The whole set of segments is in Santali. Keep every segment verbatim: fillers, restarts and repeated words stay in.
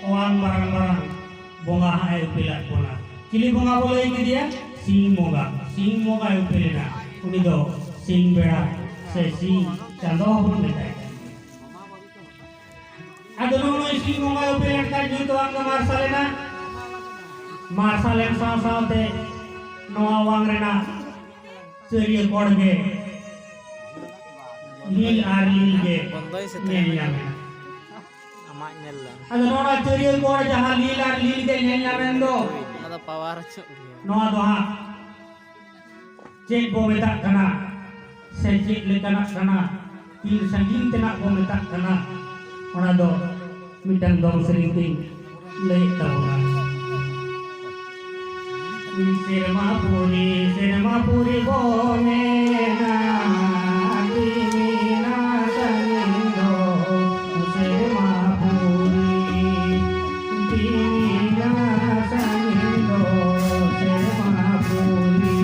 ᱱᱚᱣᱟ ᱢᱟᱨᱟᱝ ᱢᱟᱨᱟᱝ ᱵᱚᱸᱜᱟ ᱦᱟᱸᱜ ᱮ ᱩᱯᱮᱞᱟᱫ ᱵᱚᱱᱟ᱾ ᱪᱤᱞᱤ ᱵᱚᱸᱜᱟ ᱵᱚ ᱞᱟᱹᱭ ᱠᱮᱫᱮᱭᱟ? ᱥᱤᱧ ᱵᱚᱸᱜᱟ᱾ ᱥᱤᱧ ᱵᱚᱸᱜᱟᱭ ᱩᱯᱮᱞᱮᱱᱟ᱾ ᱩᱱᱤ ᱫᱚ ᱥᱤᱧ ᱵᱮᱲᱟ ᱥᱮ ᱥᱤᱧ ᱪᱟᱸᱫᱚ ᱦᱚᱸᱵᱚᱱ ᱢᱮᱛᱟᱭ ᱠᱟᱱ ᱜᱮᱭᱟ᱾ ᱟᱫᱚ ᱱᱚᱜᱼᱚᱭ ᱥᱤᱧ ᱵᱚᱸᱜᱟᱭ ᱩᱯᱮᱞᱮᱱ ᱠᱷᱟᱱ ᱧᱩᱛ ᱟᱜ ᱫᱚ ᱢᱟᱨᱥᱟᱞᱮᱱᱟ᱾ ᱢᱟᱨᱥᱟᱞᱮᱱ ᱥᱟᱶ ᱥᱟᱶᱛᱮ ᱱᱚᱣᱟ ᱚᱣᱟᱝ ᱨᱮᱱᱟᱜ ᱪᱟᱹᱨᱤᱭᱟᱹ ᱠᱚᱬ ᱜᱮ ᱞᱤᱞ ᱟᱨ ᱞᱤᱞ ᱜᱮ ᱵᱚᱱᱫᱚᱭ ᱥᱮ ᱧᱮᱞ ᱛᱟᱦᱮᱱᱟ? ᱧᱟᱢᱮᱱᱟ᱾ ᱟᱢᱟᱜ ᱧᱮᱞ ᱞᱮᱢ᱾ ᱟᱫᱚ ᱱᱚᱣᱟ ᱪᱟᱹᱨᱤᱭᱟᱹ ᱠᱚᱬ ᱡᱟᱦᱟᱸ ᱞᱤᱞ ᱟᱨ ᱞᱤᱞ ᱜᱮ ᱧᱮᱞ ᱧᱟᱢᱮᱱ ᱫᱚ, ᱚᱱᱟ ᱫᱚ ᱯᱟᱣᱟᱨ ᱦᱚᱪᱚᱜ ᱜᱮᱭᱟ᱾ ᱱᱚᱣᱟ ᱫᱚ ᱦᱟᱸᱜ ᱪᱮᱫ ᱵᱚ ᱢᱮᱛᱟᱜ ᱠᱟᱱᱟ ᱥᱮ ᱪᱮᱫ ᱞᱮᱠᱟᱱᱟᱜ ᱠᱟᱱᱟ, ᱛᱤᱱ ᱥᱟᱺᱜᱤᱧ ᱛᱮᱱᱟᱜ ᱵᱚ ᱢᱮᱛᱟᱜ ᱠᱟᱱᱟ, ᱚᱱᱟ ᱫᱚ ᱢᱤᱫᱴᱟᱝ ᱫᱚᱝ ᱥᱮᱨᱮᱧ ᱛᱤᱧ ᱞᱟᱹᱭᱮᱫ ᱛᱟᱵᱚᱱᱟ᱾ ᱥᱮᱨᱢᱟ ᱯᱩᱨᱤ, ᱥᱮᱨᱢᱟ ᱯᱩᱨᱤ ᱵᱚ ᱢᱮᱱᱟ, ᱛᱤᱢᱤᱱᱟ ᱥᱟᱺᱜᱤᱧ ᱫᱚ ᱥᱮᱨᱢᱟ ᱯᱩᱨᱤ, ᱛᱤᱢᱤᱱᱟ ᱥᱟᱺᱜᱤᱧ ᱫᱚ ᱥᱮᱨᱢᱟ ᱯᱩᱨᱤ᱾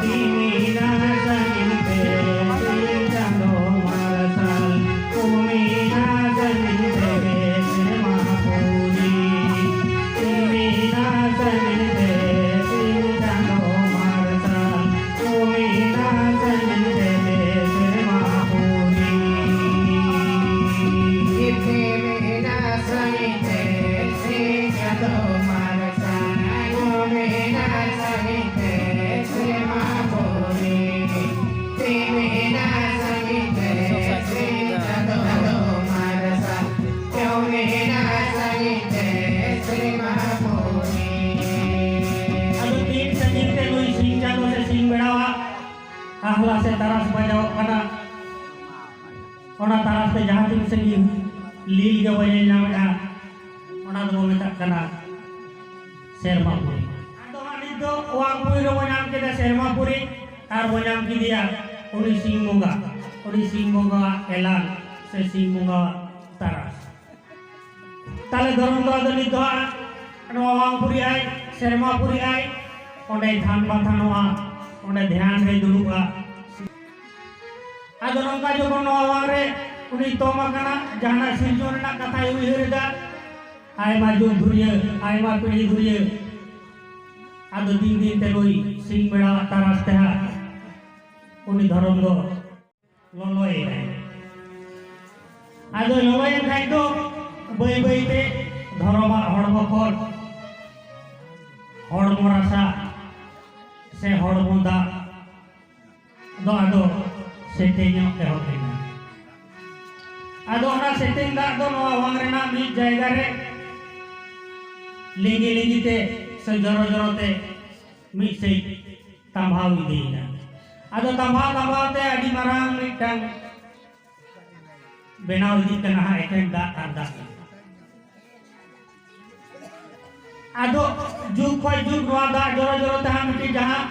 ᱛᱤᱢᱤᱱᱟ ᱥᱟᱺᱜᱤᱧ ᱛᱮ ᱥᱤᱧ ᱪᱟᱸᱫᱚ ᱢᱟᱨᱥᱟᱞ, ᱛᱤᱢᱤᱱᱟ ᱥᱟᱺᱜᱤᱧ ᱛᱮ ᱥᱮᱨᱢᱟ ᱯᱩᱨᱤ᱾ ᱛᱤᱢᱤᱱᱟ ᱥᱟᱺᱜᱤᱧ ᱛᱮ ᱥᱤᱧ ᱪᱟᱸᱫᱚ ᱢᱟᱨᱥᱟᱞ, ᱛᱤᱢᱤᱱᱟ ᱥᱟᱺᱜᱤᱧ ᱛᱮ ᱥᱮᱨᱢᱟ ᱯᱩᱨᱤ᱾ ᱛᱤᱢᱤᱱᱟ ᱥᱟᱺᱜᱤᱧ ᱛᱮ ᱥᱤᱧ ᱪᱟᱸᱫᱚ ᱢᱟᱨᱥᱟᱞ, ᱛᱤᱢᱤᱱᱟ ᱥᱟᱺᱜᱤᱧ ᱛᱮ ᱥᱮᱨᱢᱟ ᱯᱩᱨᱤ᱾ ᱛᱤᱢᱤᱱᱟ ᱥᱟᱺᱜᱤᱧ ᱛᱮ ᱥᱤᱧ ᱪᱟᱸᱫᱚ ᱢᱟᱨᱥᱟᱞ, ᱛᱤᱢᱤᱱᱟ ᱥᱟᱺᱜᱤᱧ ᱛᱮ ᱥᱮᱨᱢᱟ ᱯᱩᱨᱤ᱾ ᱟᱫᱚ ᱛᱤᱱ ᱥᱟᱺᱜᱤᱧ ᱛᱮ ᱱᱩᱭ ᱥᱤᱧ ᱪᱟᱸᱫᱚ ᱥᱮ ᱥᱤᱧ ᱵᱮᱲᱟᱣᱟᱜ ᱟᱦᱞᱟ ᱥᱮ ᱛᱟᱨᱟᱥ ᱵᱟᱡᱟᱣᱚᱜ ᱠᱟᱱᱟ, ᱚᱱᱟ ᱛᱟᱨᱟᱥ ᱛᱮ ᱡᱟᱦᱟᱸ ᱛᱤᱱ ᱥᱟᱺᱜᱤᱧ ᱞᱤᱞ ᱜᱮ ᱵᱚᱱ ᱧᱮᱞ ᱧᱟᱢᱮᱫᱼᱟ, ᱚᱱᱟ ᱫᱚᱵᱚ ᱢᱮᱛᱟᱜ ᱠᱟᱱᱟ ᱥᱮᱨᱢᱟ ᱯᱩᱨᱤ᱾ ᱟᱫᱚ ᱦᱟᱸᱜ ᱱᱤᱛ ᱫᱚ ᱚᱣᱟᱝ ᱯᱩᱨᱤ ᱨᱮᱵᱚ ᱧᱟᱢ ᱠᱮᱫᱟ ᱥᱮᱨᱢᱟ ᱯᱩᱨᱤ, ᱟᱨ ᱵᱚ ᱧᱟᱢ ᱠᱮᱫᱮᱭᱟ ᱩᱱᱤ ᱥᱤᱧ ᱵᱚᱸᱜᱟ, ᱩᱱᱤ ᱥᱤᱧ ᱵᱚᱸᱜᱟᱣᱟᱜ ᱮᱞᱟᱱ ᱥᱮ ᱥᱤᱧ ᱵᱚᱸᱜᱟᱣᱟᱜ ᱛᱟᱨᱟᱥ᱾ ᱛᱟᱦᱞᱮ ᱫᱷᱚᱨᱚᱢ ᱫᱚ ᱟᱫᱚ ᱱᱤᱛ ᱫᱚ ᱦᱟᱸᱜ ᱱᱚᱣᱟ ᱚᱣᱟᱝ ᱯᱩᱨᱤ ᱟᱭ, ᱥᱮᱨᱢᱟ ᱯᱩᱨᱤ ᱟᱭ, ᱚᱸᱰᱮ ᱫᱷᱟᱱ ᱵᱟᱛᱷᱟᱱᱚᱜᱼᱟ, ᱚᱸᱰᱮ ᱫᱷᱮᱭᱟᱱ ᱨᱮ ᱫᱩᱲᱩᱵᱼᱟ᱾ ᱟᱫᱚ ᱱᱚᱝᱠᱟ ᱡᱚᱠᱷᱚᱱ ᱱᱚᱣᱟ ᱵᱟᱝ ᱨᱮ ᱩᱱᱤ ᱛᱚᱢ ᱟᱠᱟᱱᱟ, ᱡᱟᱦᱟᱱᱟᱜ ᱥᱤᱨᱡᱚᱱ ᱨᱮᱱᱟᱜ ᱠᱟᱛᱷᱟᱭ ᱩᱭᱦᱟᱹᱨ ᱮᱫᱟ, ᱟᱭᱢᱟ ᱡᱩᱜᱽ ᱫᱷᱩᱨᱤᱭᱟᱹ, ᱟᱭᱢᱟ ᱯᱤᱲᱦᱤ ᱫᱷᱩᱨᱤᱭᱟᱹ, ᱟᱫᱚ ᱫᱤᱱ ᱫᱤᱱ ᱛᱮ ᱱᱩᱭ ᱥᱤᱧ ᱵᱮᱲᱟ ᱛᱟᱨᱟᱥ ᱛᱮᱦᱟᱸᱜ ᱩᱱᱤ ᱫᱷᱚᱨᱚᱢ ᱫᱚ ᱞᱚᱞᱚᱭᱮᱱᱟᱭ᱾ ᱟᱫᱚ ᱞᱚᱞᱚᱭᱮᱱ ᱠᱷᱟᱡ ᱫᱚ ᱵᱟᱹᱭ ᱵᱟᱹᱭ ᱛᱮ ᱫᱷᱚᱨᱚᱢᱟᱜ ᱦᱚᱲᱢᱚ ᱠᱷᱚᱱ ᱦᱚᱲᱢᱚ ᱨᱟᱥᱟ ᱥᱮ ᱦᱚᱲᱢᱚ ᱫᱟᱜ ᱫᱚ ᱟᱫᱚ ᱥᱮᱛᱮᱧᱚᱜ ᱮᱦᱚᱵ ᱮᱱᱟ᱾ ᱟᱫᱚ ᱚᱱᱟ ᱥᱮᱛᱮᱧ ᱫᱟᱜ ᱫᱚ ᱱᱚᱣᱟ ᱚᱣᱟᱝ ᱨᱮᱱᱟᱜ ᱢᱤᱫ ᱡᱟᱭᱜᱟ ᱨᱮ ᱞᱤᱸᱜᱤ ᱞᱤᱸᱜᱤ ᱛᱮ ᱥᱮ ᱡᱚᱨᱚ ᱡᱚᱨᱚ ᱛᱮ ᱢᱤᱫ ᱥᱮᱫ ᱛᱟᱢᱵᱷᱟᱣ ᱤᱫᱤᱭᱮᱱᱟ᱾ ᱟᱫᱚ ᱛᱟᱢᱵᱷᱟᱣ ᱛᱟᱢᱵᱷᱟᱣ ᱛᱮ ᱟᱹᱰᱤ ᱢᱟᱨᱟᱝ ᱢᱤᱫᱴᱟᱝ ᱵᱮᱱᱟᱣ ᱤᱫᱤᱜ ᱠᱟᱱᱟ ᱦᱟᱸᱜ ᱮᱠᱮᱱ ᱫᱟᱜ ᱟᱨ ᱫᱟᱜ᱾ ᱟᱫᱚ ᱡᱩᱜᱽ ᱠᱷᱚᱱ ᱡᱩᱜᱽ ᱱᱚᱣᱟ ᱫᱟᱜ ᱡᱚᱨᱚ ᱡᱚᱨᱚ ᱛᱮ ᱦᱟᱸᱜ ᱢᱤᱫᱴᱤᱡ ᱡᱟᱦᱟᱸ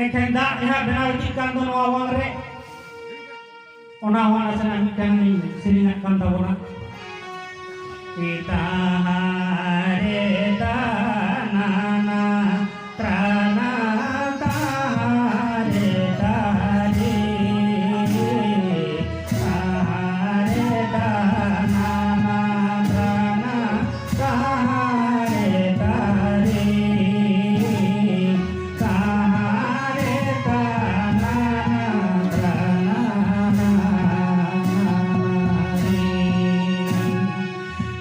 ᱮᱠᱮᱱ ᱫᱟᱜ ᱡᱟᱦᱟᱸ ᱵᱮᱱᱟᱣ ᱤᱫᱤᱜ ᱠᱟᱱ ᱫᱚ ᱱᱚᱣᱟ ᱚᱣᱟᱝ ᱨᱮ, ᱚᱱᱟ ᱦᱚᱸ ᱱᱟᱥᱮᱱᱟᱜ ᱢᱤᱫᱴᱟᱝ ᱞᱤᱧ ᱥᱮᱨᱮᱧᱟᱜ ᱠᱟᱱ ᱛᱟᱵᱚᱱᱟ᱾ ᱛᱟᱦᱟᱨᱮ ᱛᱟᱱᱟᱱᱟ ᱛᱨᱟᱱᱟ ᱛᱟᱦᱟᱨᱮ ᱛᱟᱦᱟᱨᱮ ᱛᱟᱦᱟᱨᱮ ᱛᱟᱱᱟᱱᱟ ᱛᱨᱟᱱᱟ ᱛᱟᱦᱟᱨᱮ ᱛᱟᱦᱟᱨᱮ ᱛᱟᱦᱟᱨᱮ ᱛᱟᱱᱟᱱᱟ ᱛᱨᱟᱱᱟ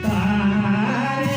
ᱛᱟᱦᱟᱨᱮ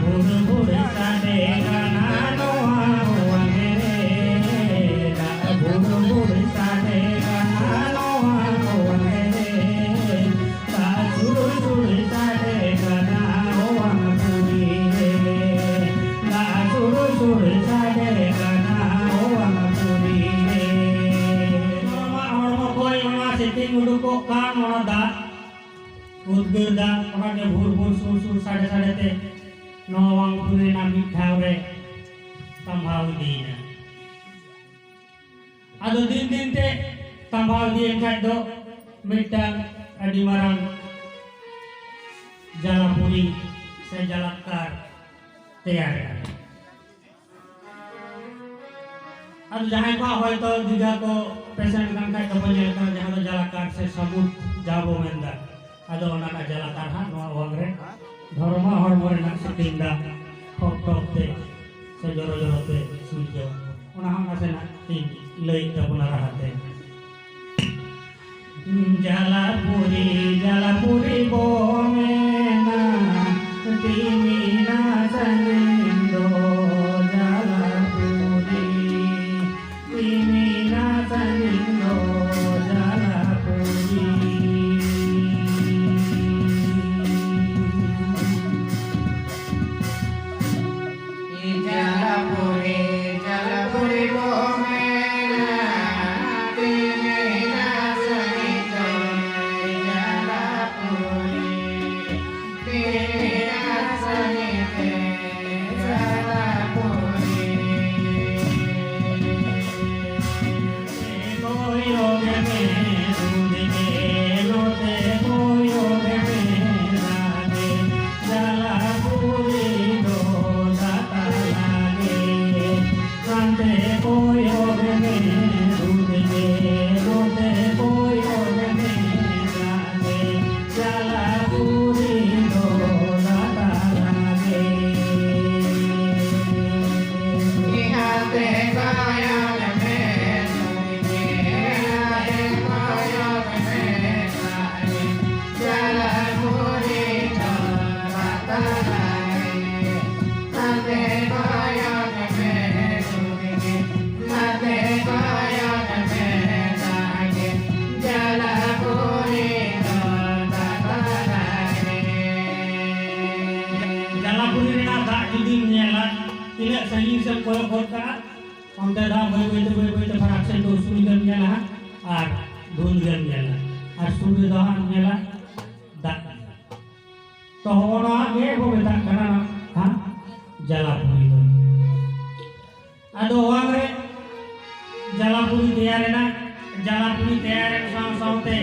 ᱵᱷᱩᱲ ᱵᱷᱩᱲ ᱥᱟᱰᱮ ᱠᱟᱱᱟ ᱱᱚᱣᱟ ᱚᱣᱟᱝ ᱨᱮ, ᱫᱟᱜ ᱵᱷᱩᱲ ᱵᱷᱩᱲ ᱥᱟᱰᱮ ᱠᱟᱱᱟ ᱱᱚᱣᱟ ᱚᱣᱟᱝ ᱨᱮ, ᱫᱟᱜ ᱥᱩᱲ ᱥᱩᱲ ᱥᱟᱰᱮ ᱠᱟᱱᱟ ᱚᱣᱟᱝ ᱯᱩᱨᱤ ᱨᱮ, ᱫᱟᱜ ᱥᱩᱲ ᱥᱩᱲ ᱥᱟᱰᱮ ᱠᱟᱱᱟ ᱚᱣᱟᱝ ᱯᱩᱨᱤ ᱨᱮ᱾ ᱱᱚᱣᱟ ᱦᱚᱲᱢᱚ ᱠᱷᱚᱱ ᱚᱱᱟ ᱥᱤᱛᱤᱝ ᱩᱰᱩᱠᱚᱜ ᱠᱟᱱ ᱚᱱᱟ ᱫᱟᱜ, ᱩᱫᱽᱜᱟᱹᱨ ᱫᱟᱜ, ᱚᱱᱟ ᱜᱮ ᱵᱷᱩᱨ ᱵᱷᱩᱨ ᱥᱩᱨ ᱥᱩᱨ ᱥᱟᱰᱮ ᱥᱟᱰᱮ ᱛᱮ ᱱᱚᱣᱟ ᱚᱣᱟᱝ ᱯᱩᱨᱤ ᱨᱮᱱᱟᱜ ᱢᱤᱫ ᱴᱷᱟᱶ ᱨᱮ ᱛᱟᱢᱵᱷᱟᱣ ᱤᱫᱤᱭᱮᱱᱟ᱾ ᱟᱫᱚ ᱫᱤᱱ ᱫᱤᱱ ᱛᱮ ᱛᱟᱢᱵᱷᱟᱣ ᱤᱫᱤᱭᱮᱱ ᱠᱷᱟᱡ ᱫᱚ ᱢᱤᱫᱴᱟᱝ ᱟᱹᱰᱤ ᱢᱟᱨᱟᱝ ᱡᱟᱞᱟᱯᱩᱨᱤ ᱥᱮ ᱡᱟᱞᱟᱠᱟᱨ ᱛᱮᱭᱟᱨ ᱮᱱᱟ᱾ ᱟᱫᱚ ᱡᱟᱦᱟᱸᱭ ᱠᱚᱣᱟᱜ ᱦᱚᱭᱛᱚ ᱫᱤᱜᱷᱟ ᱠᱚ ᱯᱮ ᱥᱮᱱ ᱠᱟᱱ ᱠᱷᱟᱡ ᱫᱚᱠᱚ ᱧᱮᱞ ᱠᱟᱱᱟ, ᱡᱟᱦᱟᱸ ᱫᱚ ᱡᱟᱞᱟᱠᱟᱨ ᱥᱮ ᱥᱟᱹᱢᱩᱫ ᱡᱟᱦᱟᱸ ᱵᱚ ᱢᱮᱱᱫᱟ, ᱟᱫᱚ ᱚᱱᱟ ᱨᱮᱱᱟᱜ ᱡᱟᱞᱟᱠᱟᱨ ᱦᱟᱸᱜ ᱱᱚᱣᱟ ᱚᱣᱟᱝ ᱨᱮ ᱫᱷᱚᱨᱚᱢᱟᱜ ᱦᱚᱲᱢᱚ ᱨᱮᱱᱟᱜ ᱥᱤᱯᱤᱧ ᱫᱟᱜ ᱴᱷᱚᱯ ᱴᱷᱚᱯ ᱛᱮ ᱥᱮ ᱡᱚᱨᱚ ᱡᱚᱨᱚ ᱛᱮ ᱥᱤᱨᱡᱟᱹᱣ, ᱚᱱᱟ ᱦᱚᱸ ᱱᱟᱥᱮᱱᱟᱜ ᱤᱧ ᱞᱟᱹᱭᱮᱫ ᱛᱟᱵᱚᱱᱟ ᱨᱟᱦᱟ ᱛᱮ᱾ ᱡᱟᱞᱟᱯᱩᱨᱤ, ᱡᱟᱞᱟᱯᱩᱨᱤ ᱵᱚ ᱢᱮᱱᱟ, ᱛᱤᱢᱤᱱᱟ ᱥᱟᱺᱜᱤᱧ ᱫᱚ ᱡᱟᱞᱟᱯᱩᱨᱤ, ᱛᱤᱢᱤᱱᱟ ᱥᱟᱺᱜᱤᱧ ᱫᱚ ᱡᱟᱞᱟᱯᱩᱨᱤ᱾ ᱡᱟᱞᱟᱯᱩᱨᱤ, ᱡᱟᱞᱟᱯᱩᱨᱤ ᱵᱚ ᱢᱮᱱᱟ, ᱛᱤᱢᱤᱱᱟ ᱥᱟᱺᱜᱤᱧ ᱫᱚ ᱡᱟᱞᱟᱯᱩᱨᱤ᱾ ᱨᱮᱱᱟᱜ ᱫᱟᱜ ᱡᱩᱫᱤᱢ ᱧᱮᱞᱟ, ᱛᱤᱱᱟᱹᱜ ᱥᱟᱺᱜᱤᱧ ᱥᱮᱫ ᱠᱚᱭᱚᱜ ᱜᱚᱫ ᱠᱟᱜᱼᱟ, ᱚᱱᱛᱮ ᱫᱚ ᱵᱟᱹᱭ ᱵᱟᱹᱭ ᱛᱮ, ᱵᱟᱹᱭ ᱵᱟᱹᱭ ᱛᱮ ᱯᱷᱟᱨᱟᱠ ᱥᱮᱫ ᱫᱚ ᱩᱥᱩᱞ ᱜᱮᱢ ᱧᱮᱞᱟ ᱦᱟᱸᱜ, ᱟᱨ ᱫᱷᱩᱸᱫᱽ ᱜᱮᱢ ᱧᱮᱞᱟ, ᱟᱨ ᱥᱩᱨ ᱨᱮᱫᱚ ᱦᱟᱸᱜ ᱮᱢ ᱧᱮᱞᱟ ᱫᱟᱜ᱾ ᱛᱚ ᱦᱚᱸᱜᱼᱚ ᱱᱚᱣᱟ ᱜᱮ ᱵᱚ ᱢᱮᱛᱟᱜ ᱠᱟᱱᱟ ᱦᱟᱸᱜ ᱡᱟᱞᱟᱯᱩᱨᱤ ᱫᱚ᱾ ᱟᱫᱚ ᱚᱣᱟᱝ ᱨᱮ ᱡᱟᱞᱟᱯᱩᱨᱤ ᱛᱮᱭᱟᱨ ᱮᱱᱟ᱾ ᱡᱟᱞᱟᱯᱩᱨᱤ ᱛᱮᱭᱟᱨ ᱮᱱ ᱥᱟᱶ ᱥᱟᱶᱛᱮ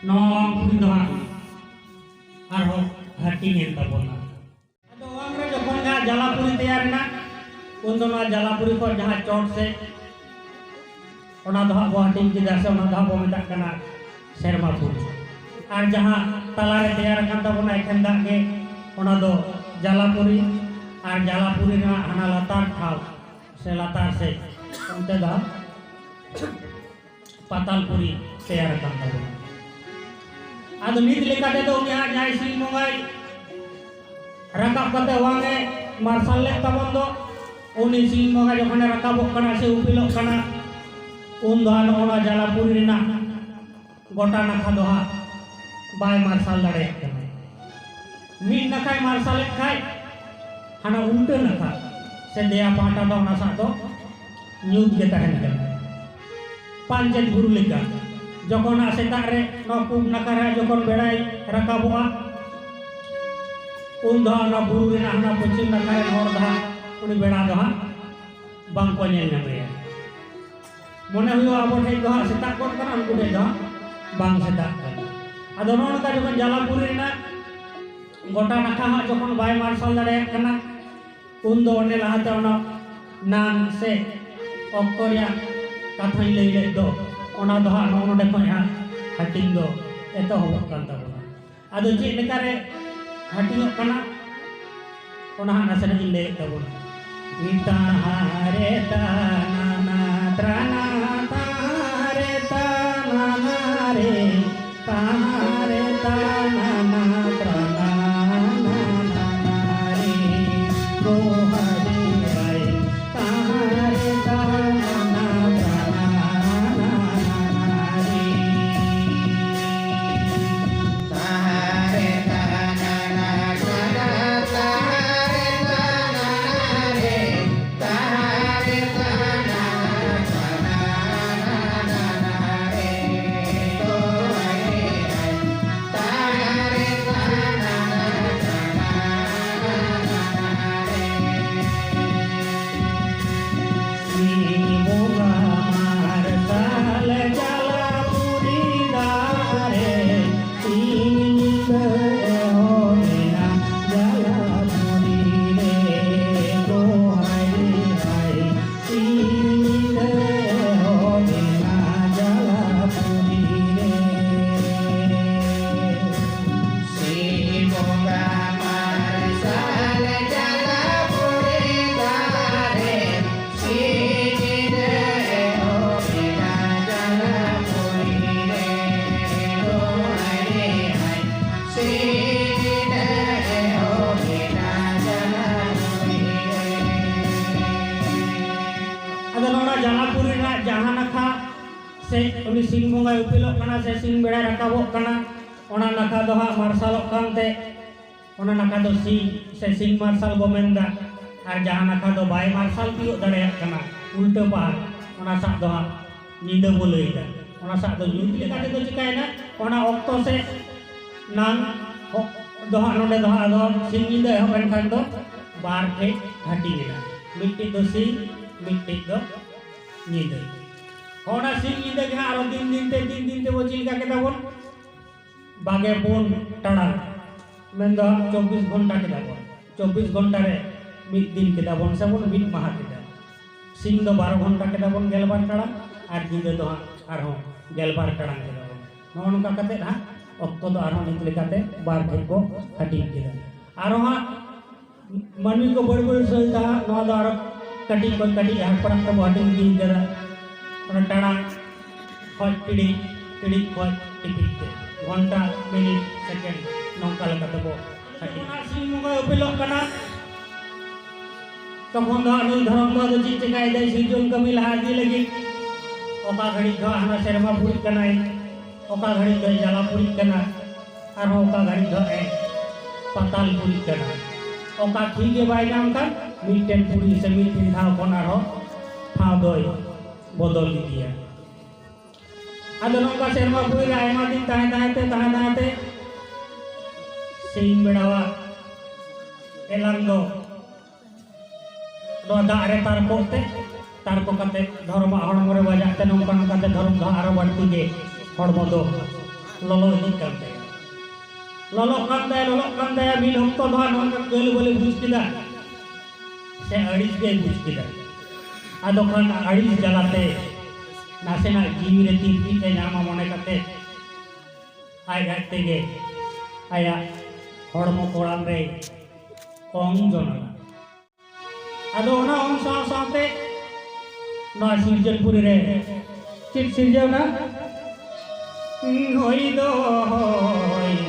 ᱱᱚᱣᱟ ᱚᱣᱟᱝ ᱯᱩᱨᱤ ᱫᱚ ᱦᱟᱸᱜ ᱟᱨᱦᱚᱸ ᱦᱟᱹᱴᱤᱧ ᱮᱱ ᱛᱟᱵᱚᱱᱟ᱾ ᱟᱫᱚ ᱚᱣᱟᱝ ᱨᱮ ᱡᱚᱠᱷᱚᱱ ᱜᱮ ᱦᱟᱸᱜ ᱡᱟᱞᱟᱯᱩᱨᱤ ᱛᱮᱭᱟᱨ ᱮᱱᱟ, ᱩᱱ ᱫᱚ ᱱᱚᱣᱟ ᱡᱟᱞᱟᱯᱩᱨᱤ ᱠᱷᱚᱱ ᱡᱟᱦᱟᱸ ᱪᱚᱴ ᱥᱮ ᱚᱱᱟ ᱫᱚ ᱦᱟᱸᱜ ᱵᱚ ᱦᱟᱹᱴᱤᱧ ᱠᱮᱫᱟ, ᱥᱮ ᱚᱱᱟ ᱫᱚ ᱦᱟᱸᱜ ᱵᱚ ᱢᱮᱛᱟᱜ ᱠᱟᱱᱟ ᱥᱮᱨᱢᱟ ᱯᱩᱨᱤ᱾ ᱟᱨ ᱡᱟᱦᱟᱸ ᱛᱟᱞᱟᱨᱮ ᱛᱮᱭᱟᱨ ᱟᱠᱟᱱ ᱛᱟᱵᱚᱱᱟ ᱮᱠᱷᱮᱱ ᱫᱟᱜ ᱜᱮ, ᱚᱱᱟ ᱫᱚ ᱡᱟᱞᱟᱯᱩᱨᱤ᱾ ᱟᱨ ᱡᱟᱞᱟᱯᱩᱨᱤ ᱨᱮᱱᱟᱜ ᱦᱟᱱᱟ ᱞᱟᱛᱟᱨ ᱴᱷᱟᱶ ᱥᱮ ᱞᱟᱛᱟᱨ ᱥᱮᱫ, ᱚᱱᱛᱮ ᱫᱚ ᱦᱟᱸᱜ ᱯᱟᱛᱟᱞᱯᱩᱨᱤ ᱛᱮᱭᱟᱨ ᱟᱠᱟᱱ ᱛᱟᱵᱚᱱᱟ᱾ ᱟᱫᱚ ᱱᱤᱛ ᱞᱮᱠᱟ ᱛᱮᱫᱚ ᱩᱱᱤ ᱦᱟᱸᱜ ᱡᱟᱦᱟᱸᱭ ᱥᱤᱧ ᱵᱚᱸᱜᱟᱭ ᱨᱟᱠᱟᱵ ᱠᱟᱛᱮ ᱚᱣᱟᱝ ᱮ ᱢᱟᱨᱥᱟᱞ ᱞᱮᱫ ᱛᱟᱵᱚᱱ ᱫᱚ, ᱩᱱᱤ ᱥᱤᱧ ᱵᱚᱸᱜᱟ ᱡᱚᱠᱷᱚᱱᱮ ᱨᱟᱠᱟᱵᱚᱜ ᱠᱟᱱᱟ ᱥᱮ ᱩᱯᱮᱞᱚᱜ ᱠᱟᱱᱟ, ᱩᱱ ᱫᱚ ᱦᱟᱸᱜ ᱱᱚᱜᱼᱚ ᱱᱚᱣᱟ ᱡᱟᱞᱟᱯᱩᱨᱤ ᱨᱮᱱᱟᱜ ᱜᱚᱴᱟ ᱱᱟᱠᱷᱟ ᱫᱚ ᱦᱟᱸᱜ ᱵᱟᱭ ᱢᱟᱨᱥᱟᱞ ᱫᱟᱲᱮᱭᱟᱜ ᱠᱟᱱᱟ᱾ ᱢᱤᱫ ᱱᱟᱠᱷᱟᱭ ᱢᱟᱨᱥᱟᱞᱮᱫ ᱠᱷᱟᱡ, ᱦᱟᱱᱟ ᱩᱞᱴᱟᱹ ᱱᱟᱠᱷᱟ ᱥᱮ ᱫᱮᱭᱟ ᱯᱟᱦᱴᱟ ᱫᱚ ᱚᱱᱟ ᱥᱟᱜ ᱫᱚ ᱧᱩᱛ ᱜᱮ ᱛᱟᱦᱮᱱ ᱠᱟᱱᱟ, ᱯᱟᱧᱪᱮᱛ ᱵᱩᱨᱩ ᱞᱮᱠᱟ᱾ ᱡᱚᱠᱷᱚᱱ ᱦᱟᱸᱜ ᱥᱮᱛᱟᱜ ᱨᱮ ᱱᱚᱣᱟ ᱯᱩᱵ ᱱᱟᱠᱷᱟ ᱨᱮ ᱡᱚᱠᱷᱚᱱ ᱵᱮᱲᱟᱭ ᱨᱟᱠᱟᱵᱚᱜᱼᱟ, ᱩᱱ ᱫᱚ ᱦᱟᱸᱜ ᱚᱱᱟ ᱵᱩᱨᱩ ᱨᱮᱱᱟᱜ ᱦᱟᱱᱟ ᱯᱚᱪᱷᱤᱢ ᱱᱟᱠᱷᱟ ᱨᱮᱱ ᱦᱚᱲ ᱫᱚ ᱦᱟᱸᱜ ᱩᱱᱤ ᱵᱮᱲᱟ ᱫᱚ ᱦᱟᱸᱜ ᱵᱟᱝ ᱠᱚ ᱧᱮᱞ ᱧᱟᱢᱮᱭᱟ᱾ ᱢᱚᱱᱮ ᱦᱩᱭᱩᱜᱼᱟ ᱟᱵᱚ ᱴᱷᱮᱡ ᱫᱚ ᱦᱟᱸᱜ ᱥᱮᱛᱟᱜ ᱜᱚᱫ ᱠᱟᱱᱟ, ᱩᱱᱠᱩ ᱴᱷᱮᱡ ᱫᱚ ᱦᱟᱸᱜ ᱵᱟᱝ ᱥᱮᱛᱟᱜ ᱠᱟᱱᱟ᱾ ᱟᱫᱚ ᱱᱚᱜᱼᱚ ᱱᱚᱝᱠᱟ ᱡᱚᱠᱷᱚᱱ ᱡᱟᱞᱟᱯᱩᱨᱤ ᱨᱮᱱᱟᱜ ᱜᱚᱴᱟ ᱱᱟᱠᱷᱟ ᱦᱟᱸᱜ ᱡᱚᱠᱷᱚᱱ ᱵᱟᱭ ᱢᱟᱨᱥᱟᱞ ᱫᱟᱲᱮᱭᱟᱜ ᱠᱟᱱᱟ, ᱩᱱ ᱫᱚ ᱚᱱᱮ ᱞᱟᱦᱟᱛᱮ ᱚᱱᱟ ᱱᱟᱝ ᱥᱮ ᱚᱠᱛᱚ ᱨᱮᱭᱟᱜ ᱠᱟᱛᱷᱟᱧ ᱞᱟᱹᱭ ᱞᱮᱫ ᱫᱚ, ᱚᱱᱟ ᱫᱚ ᱦᱟᱸᱜ ᱱᱚᱜᱼᱚ ᱱᱚᱰᱮ ᱠᱷᱚᱱ ᱦᱟᱸᱜ ᱦᱟᱹᱴᱤᱧ ᱫᱚ ᱮᱛᱚᱦᱚᱵᱚᱜ ᱠᱟᱱ ᱛᱟᱵᱚᱱᱟ᱾ ᱟᱫᱚ ᱪᱮᱫ ᱞᱮᱠᱟᱨᱮ ᱦᱟᱹᱴᱤᱧᱚᱜ ᱠᱟᱱᱟ, ᱚᱱᱟ ᱦᱟᱸᱜ ᱱᱟᱥᱮᱱᱟᱜ ᱤᱧ ᱞᱟᱹᱭᱮᱫ ᱛᱟᱵᱚᱱᱟ᱾ ᱛᱟᱦᱟᱨᱮ ᱛᱟᱱᱟᱱᱟ ᱛᱨᱟᱱᱟ, ᱛᱟᱦᱟᱨᱮ ᱛᱟᱱᱟᱱᱟ ᱨᱮ, ᱛᱟᱦᱟᱨᱮ ᱛᱟᱱᱟᱱᱟ ᱛᱨᱟᱱᱟ ᱨᱮ, ᱜᱳᱦᱟᱨᱤ ᱟᱭ, ᱛᱟᱦᱟᱨᱮ ᱛᱟᱱᱟᱱᱟ ᱛᱨᱟᱱᱟ ᱨᱮ, ᱛᱟᱦᱟᱨᱮ ᱛᱟᱱᱟᱱᱟ ᱩᱱᱤ ᱥᱤᱧ ᱵᱚᱸᱜᱟᱭ ᱩᱯᱮᱞᱚᱜ ᱠᱟᱱᱟ ᱥᱮ ᱥᱤᱧ ᱵᱮᱲᱟᱭ ᱨᱟᱠᱟᱵᱚᱜ ᱠᱟᱱᱟ, ᱚᱱᱟ ᱱᱟᱠᱷᱟ ᱫᱚ ᱦᱟᱸᱜ ᱢᱟᱨᱥᱟᱞᱚᱜ ᱠᱟᱱᱛᱮ, ᱚᱱᱟ ᱱᱟᱠᱷᱟ ᱫᱚ ᱥᱤᱧ ᱥᱮ ᱥᱤᱧ ᱢᱟᱨᱥᱟᱞ ᱵᱚ ᱢᱮᱱᱫᱟ, ᱟᱨ ᱡᱟᱦᱟᱸ ᱱᱟᱠᱷᱟ ᱫᱚ ᱵᱟᱭ ᱢᱟᱨᱥᱟᱞ ᱛᱤᱭᱳᱜ ᱫᱟᱲᱮᱭᱟᱜ ᱠᱟᱱᱟ, ᱩᱞᱴᱟᱹ ᱯᱟᱦᱟᱨ, ᱚᱱᱟ ᱥᱟᱜ ᱫᱚ ᱦᱟᱸᱜ ᱧᱤᱫᱟᱹ ᱵᱚ ᱞᱟᱹᱭᱫᱟ᱾ ᱚᱱᱟ ᱥᱟᱜ ᱫᱚ ᱧᱩᱛ ᱞᱮᱠᱟ ᱛᱮᱫᱚ ᱪᱤᱠᱟᱭᱮᱱᱟ, ᱚᱱᱟ ᱚᱠᱛᱚ ᱥᱮ ᱱᱟᱝ ᱚᱠ-, ᱫᱚ ᱦᱟᱸᱜ ᱱᱚᱰᱮ ᱫᱚ ᱦᱟᱸᱜ ᱟᱫᱚ ᱥᱤᱧ ᱧᱤᱫᱟᱹ ᱮᱦᱚᱵ ᱮᱱᱠᱷᱟᱱ ᱫᱚ ᱵᱟᱨ ᱴᱷᱮᱡ ᱦᱟᱹᱴᱤᱧ ᱮᱱᱟ, ᱢᱤᱫᱴᱮᱡ ᱫᱚ ᱥᱤᱧ, ᱢᱤᱫᱴᱮᱡ ᱫᱚ ᱧᱤᱫᱟᱹ᱾ ᱚᱱᱟ ᱥᱤᱧ ᱧᱤᱫᱟᱹ ᱜᱮ ᱦᱟᱸᱜ ᱟᱨᱚ ᱫᱤᱱ ᱫᱤᱱ ᱛᱮ, ᱫᱤᱱ ᱫᱤᱱ ᱛᱮᱵᱚ ᱪᱮᱫ ᱞᱮᱠᱟ ᱠᱮᱫᱟ ᱵᱚᱱ? ᱵᱟᱜᱮ ᱯᱩᱱ ᱴᱟᱲᱟᱝ, ᱢᱮᱱᱫᱚ ᱪᱚᱵᱵᱤᱥ ᱜᱷᱚᱱᱴᱟ ᱠᱮᱫᱟ ᱵᱚᱱ᱾ ᱪᱚᱵᱵᱤᱥ ᱜᱷᱚᱱᱴᱟ ᱨᱮ ᱢᱤᱫ ᱫᱤᱱ ᱠᱮᱫᱟ ᱵᱚᱱ ᱥᱮ ᱵᱚᱱ ᱢᱤᱫ ᱢᱟᱦᱟ ᱠᱮᱫᱟ᱾ ᱥᱤᱧ ᱫᱚ ᱵᱟᱨᱚ ᱜᱷᱚᱱᱴᱟ ᱠᱮᱫᱟ ᱵᱚᱱ ᱜᱮᱞᱵᱟᱨ ᱴᱟᱲᱟᱝ, ᱟᱨ ᱧᱤᱫᱟᱹ ᱫᱚ ᱦᱟᱸᱜ ᱟᱨᱦᱚᱸ ᱜᱮᱞᱵᱟᱨ ᱴᱟᱲᱟᱝ ᱠᱮᱫᱟ ᱵᱚᱱ᱾ ᱱᱚᱜᱼᱚ ᱱᱚᱝᱠᱟ ᱠᱟᱛᱮᱫ ᱦᱟᱸᱜ ᱚᱠᱛᱚ ᱫᱚ ᱟᱨᱦᱚᱸ ᱱᱤᱛ ᱞᱮᱠᱟᱛᱮ ᱵᱟᱨ ᱴᱷᱮᱡ ᱵᱚ ᱦᱟᱹᱴᱤᱧ ᱠᱮᱫᱟ᱾ ᱟᱨᱦᱚᱸ ᱦᱟᱸᱜ ᱢᱟᱹᱱᱢᱤ ᱠᱚ ᱵᱟᱹᱲ ᱵᱟᱹᱲ ᱥᱟᱹᱭ ᱫᱟ ᱦᱟᱸᱜ, ᱱᱚᱣᱟ ᱫᱚ ᱟᱨᱚ ᱠᱟᱹᱴᱤᱡ ᱠᱷᱚᱱ ᱠᱟᱹᱴᱤᱡ ᱦᱟᱴ ᱯᱟᱲᱟᱜ ᱛᱮᱵᱚ ᱦᱟᱹᱴᱤᱧ ᱤᱫᱤ ᱠᱟᱫᱟ᱾ ᱚᱱᱟ ᱴᱟᱲᱟᱝ ᱠᱷᱚᱡ ᱴᱤᱲᱤᱡ, ᱴᱤᱲᱤᱡ ᱠᱷᱚᱡ ᱴᱤᱯᱤᱡ ᱛᱮ, ᱜᱷᱚᱱᱴᱟ, ᱢᱤᱱᱤᱴ, ᱥᱮᱠᱮᱱᱰ, ᱱᱚᱝᱠᱟ ᱞᱮᱠᱟ ᱛᱮᱵᱚ ᱦᱟᱹᱴᱤᱧ᱾ ᱚᱱᱟ ᱥᱤᱧ ᱵᱚᱸᱜᱟᱭ ᱩᱯᱮᱞᱚᱜ ᱠᱟᱱᱟ, ᱛᱚᱠᱷᱚᱱ ᱫᱚ ᱦᱟᱸᱜ ᱱᱩᱭ ᱫᱷᱚᱨᱚᱢ ᱫᱚ ᱟᱫᱚ ᱪᱮᱫ ᱪᱮᱠᱟᱭᱮᱫᱟᱭ, ᱥᱤᱨᱡᱚᱱ ᱠᱟᱹᱢᱤ ᱞᱟᱦᱟ ᱤᱫᱤ ᱞᱟᱹᱜᱤᱫ? ᱚᱠᱟ ᱜᱷᱟᱹᱲᱤᱡ ᱫᱚ ᱦᱟᱸᱜ ᱦᱟᱱᱟ ᱥᱮᱨᱢᱟ ᱯᱩᱨᱤᱜ ᱠᱟᱱᱟᱭ, ᱚᱠᱟ ᱜᱷᱟᱹᱲᱤᱡ ᱫᱚᱭ ᱡᱟᱞᱟ ᱯᱩᱨᱤᱜ ᱠᱟᱱᱟ, ᱟᱨᱦᱚᱸ ᱚᱠᱟ ᱜᱷᱟᱹᱲᱤᱡ ᱫᱚ ᱦᱟᱸᱜ ᱮ ᱯᱟᱛᱟᱞ ᱯᱩᱨᱤᱜ ᱠᱟᱱᱟ᱾ ᱚᱠᱟ ᱴᱷᱤᱠ ᱜᱮ ᱵᱟᱭ ᱧᱟᱢ ᱠᱷᱟᱱ ᱢᱤᱫᱴᱮᱱ ᱯᱩᱨᱤ ᱥᱮ ᱢᱤᱫᱴᱮᱱ ᱴᱷᱟᱶ ᱠᱷᱚᱱ ᱟᱨᱦᱚᱸ ᱴᱷᱟᱶ ᱫᱚᱭ ᱵᱚᱫᱚᱞ ᱤᱫᱤᱭᱟ᱾ ᱟᱫᱚ ᱱᱚᱝᱠᱟ ᱥᱮᱨᱢᱟ ᱯᱩᱨᱤ ᱨᱮ ᱟᱭᱢᱟ ᱫᱤᱱ ᱛᱟᱦᱮᱸ ᱛᱟᱦᱮᱸ ᱛᱮ, ᱛᱟᱦᱮᱸ ᱛᱟᱦᱮᱸ ᱛᱮ ᱥᱤᱧ ᱵᱮᱲᱟᱣᱟᱜ ᱮᱞᱟᱝ ᱫᱚ ᱱᱚᱣᱟ ᱫᱟᱜ ᱨᱮ ᱛᱟᱨᱠᱚᱜ ᱛᱮ, ᱛᱟᱨᱠᱚ ᱠᱟᱛᱮ ᱫᱷᱚᱨᱚᱢᱟᱜ ᱦᱚᱲᱢᱚ ᱨᱮ ᱵᱟᱡᱟᱜ ᱛᱮ ᱱᱚᱝᱠᱟ ᱱᱚᱝᱠᱟ ᱛᱮ ᱫᱷᱚᱨᱚᱢ ᱫᱚ ᱟᱨᱚ ᱵᱟᱹᱲᱛᱤ ᱜᱮ ᱦᱚᱲᱢᱚ ᱫᱚ ᱞᱚᱞᱚ ᱤᱫᱤᱜ ᱠᱟᱱ ᱛᱟᱭᱟ᱾ ᱞᱚᱞᱚᱜ ᱠᱟᱱ ᱛᱟᱭᱟ, ᱞᱚᱞᱚᱜ ᱠᱟᱱ ᱛᱟᱭᱟ, ᱢᱤᱫ ᱚᱠᱛᱚ ᱫᱚ ᱦᱟᱸᱜ ᱱᱚᱝᱠᱟ ᱠᱟᱹᱞ ᱵᱟᱹᱞᱮ ᱵᱩᱡᱽ ᱠᱮᱫᱟ ᱥᱮ ᱟᱹᱲᱤᱥ ᱜᱮᱭ ᱵᱩᱡᱽ ᱠᱮᱫᱟ᱾ ᱟᱫᱚ ᱠᱷᱟᱱ ᱟᱹᱲᱤᱥ ᱡᱟᱞᱟᱛᱮ ᱱᱟᱥᱮᱱᱟᱜ ᱡᱤᱣᱤ ᱨᱮ ᱛᱤᱨᱯᱤᱫ ᱮ ᱧᱟᱢᱟ ᱢᱚᱱᱮ ᱠᱟᱛᱮ ᱟᱡ ᱟᱡ ᱛᱮᱜᱮ ᱟᱭᱟᱜ ᱦᱚᱲᱢᱚ ᱠᱚᱲᱟᱢ ᱨᱮ ᱚᱝ ᱡᱚᱱᱚᱜᱼᱟ᱾ ᱟᱫᱚ ᱚᱱᱟ ᱚᱝ ᱥᱟᱶ ᱥᱟᱶᱛᱮ ᱱᱚᱣᱟ ᱥᱤᱨᱡᱚᱱᱯᱩᱨᱤ ᱨᱮ ᱪᱮᱫ ᱥᱤᱨᱡᱟᱹᱣᱱᱟ? ᱦᱚᱭ ᱫᱚ ᱦᱚᱭ